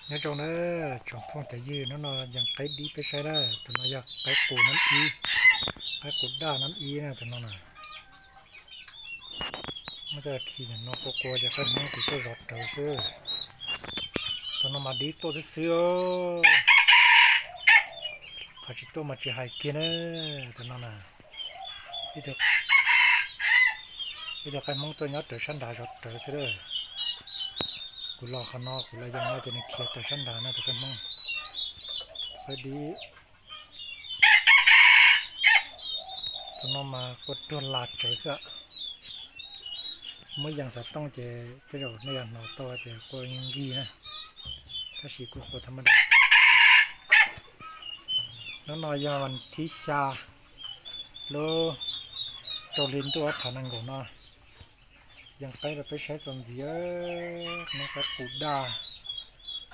Nyob zoo na tsoom phooj cov ywg, hnub no yees qaib dib peb saib na. Tus no yog qaib qus nab ib, qaib qus daj nab ib na tus no na. Muab coj khi ntawm no qua qua ces qaib hmoob kuj tuaj zov rawv xwb. Tus no mas dib tuaj xwb xwb. Qhov tsis tuaj mas tsis hais kiag na. Tus no na, ib tug qaib hmoob tuaj nyob rawv sab nrad zov rawv xwb lawm. Kuv los qhov no kuv los yees no ces nws khiav rawv sab nrad na tus qaib hmoob. Qaib dib, tus no mas qua ruag las tsawv xwb. Muab yees xov tooj ces tej zaum nej yuav hnov tau tias qua nkig na, tab sis kuj qua tham ma da. Hnub no yog thib xya lub rau hli ntuj ob phav nees nkaum no. Yees qaib rau peb saib txuas ntxiv, nab qaib qus daj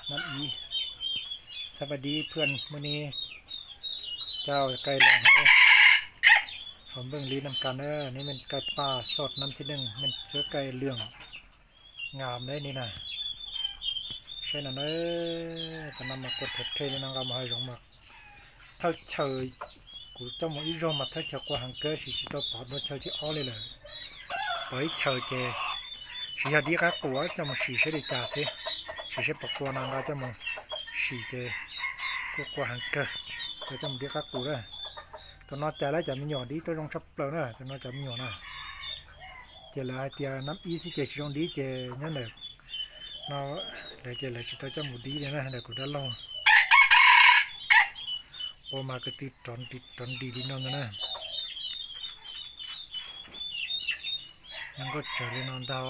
nab ib. Xab pas dib phwaj muaj neb cau kai lees hauv npeej li nam kas na, neb mej kai paj xoj nab thib neej mej xwb kai lwm ngam neb ni na. Saib no na, tus no mas qua rhe rhe li no nqa mus hav zoov mas thawj chaw, kuv coj mus ib zaug mas thawj chaw qua heev kawg sis tsis tau pom dua chaw thib ob li lawm. Pom ib chaw ces tsis yog dib qaib qus coj mus sim saib li cas xwb, sim saib puas qua no nqa coj mus sim ces kuj qua heev kawg, kuj coj mus dib qaib qus na. Tus no cais lawv cov me nyuam dib tuaj zoo tshaj plaws na, tus no cov me nyuam na. Ces lawv hais tias nab ib xwb ces tsis zoo dib ces nyob ntawm no lawv ces lawv tsis tau coj mus dib li na, ntawm kuv dab laug. Qua mas ko tw rov nris rov nris li no ntag na. Nkauj tsawv li no ntag,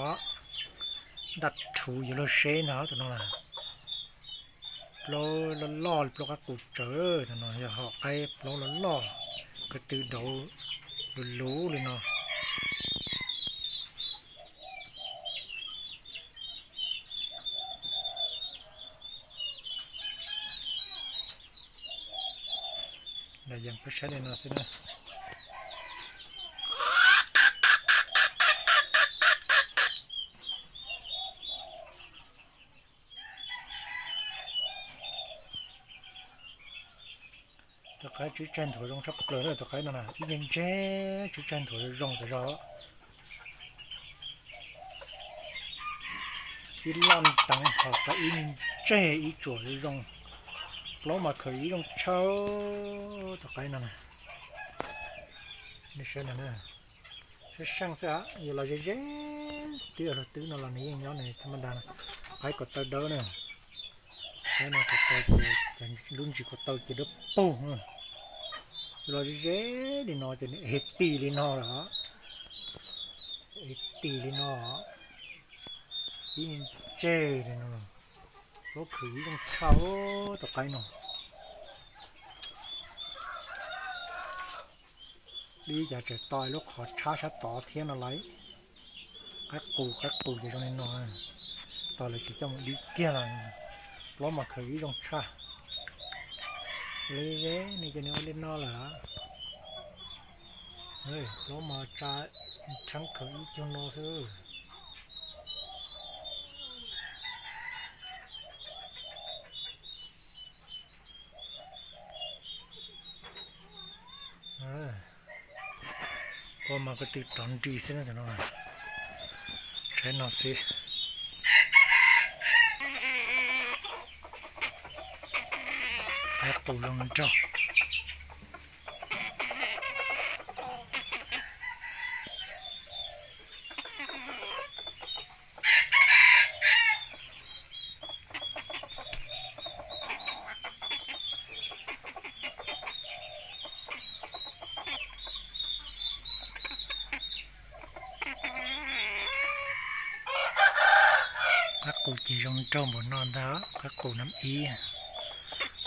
daj rhuv yuav luag seb ntag tus no na. Plaub loj loj li plaub qaib qus tsawv, tus no yog hom qaib plaub loj loj, ko tw dauv luv luv li no. Los yees peb saib li no xwb na. Tus qaib tswb tsaig nthuav zoo tshaj plaws na, tus qaib no na ib ntse ntse tswb tsaig nthuav zoo zoo tas zog. Ib loj teev hom qaib ib ntse ib tsuam zoo zoo. Plaub mas khaws ib zoo tshaj tus qaib no na. Nej saib no na, saib seej xwb, yuav los ze ze twb los twb no los nws yeej nyob nws tham ma da na. Qaib ko taw dawb na, qaib no ko taw ces lub ntsis ko taw ces dawb paug. Yuav los ze ze li no ces nws ev tis li no lawm, ev tis li no, ib ntse li no. Plaub khaws ib zoo tshaj tus qaib no. Dib cas tseem to lub qhov tshab sab tod thiab no lauj. Qaib qus, qaib qus ces zoo li no, tos lawv tsis coj mus dib kiag los. Plaub mas khaws ib zoo tshaj. Li ze ne ces nws ua li no lawm. Plaub mas tsa, rheeb khaws ib cug no xwb. Qua mas ko tw rov nris xwb no, saib no xwb. Qaib qus zoo nraug. Qaib qus ces zoo nraug npaum no ntag, qaib qus nab ib.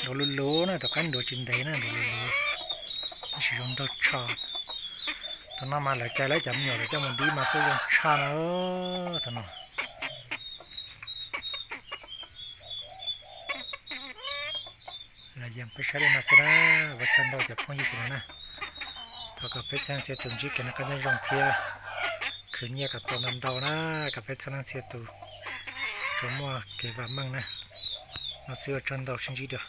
Nruav luv luv na, tus qaib nruav tsis ntev na, nruav luv luv, tab sis zoo nraug tshaj. Tus no mas lawv cais lawv cov me nyuam lawv coj mus dib mas tuaj zoo tshaj na. Tus no los yees peb saib li no xwb na, ua tsaug ntau cov phooj ywg sawv daws na. Thov kom peb txhua leej txhia tus ntsib kev noj qab nyob zoo thiab khwv nyiaj kom tau ntau ntau na, kom peb txhua leej txhia tus tsuas muaj kev vam meej na. Xwb ua tsaug ntau sib ntsib dua.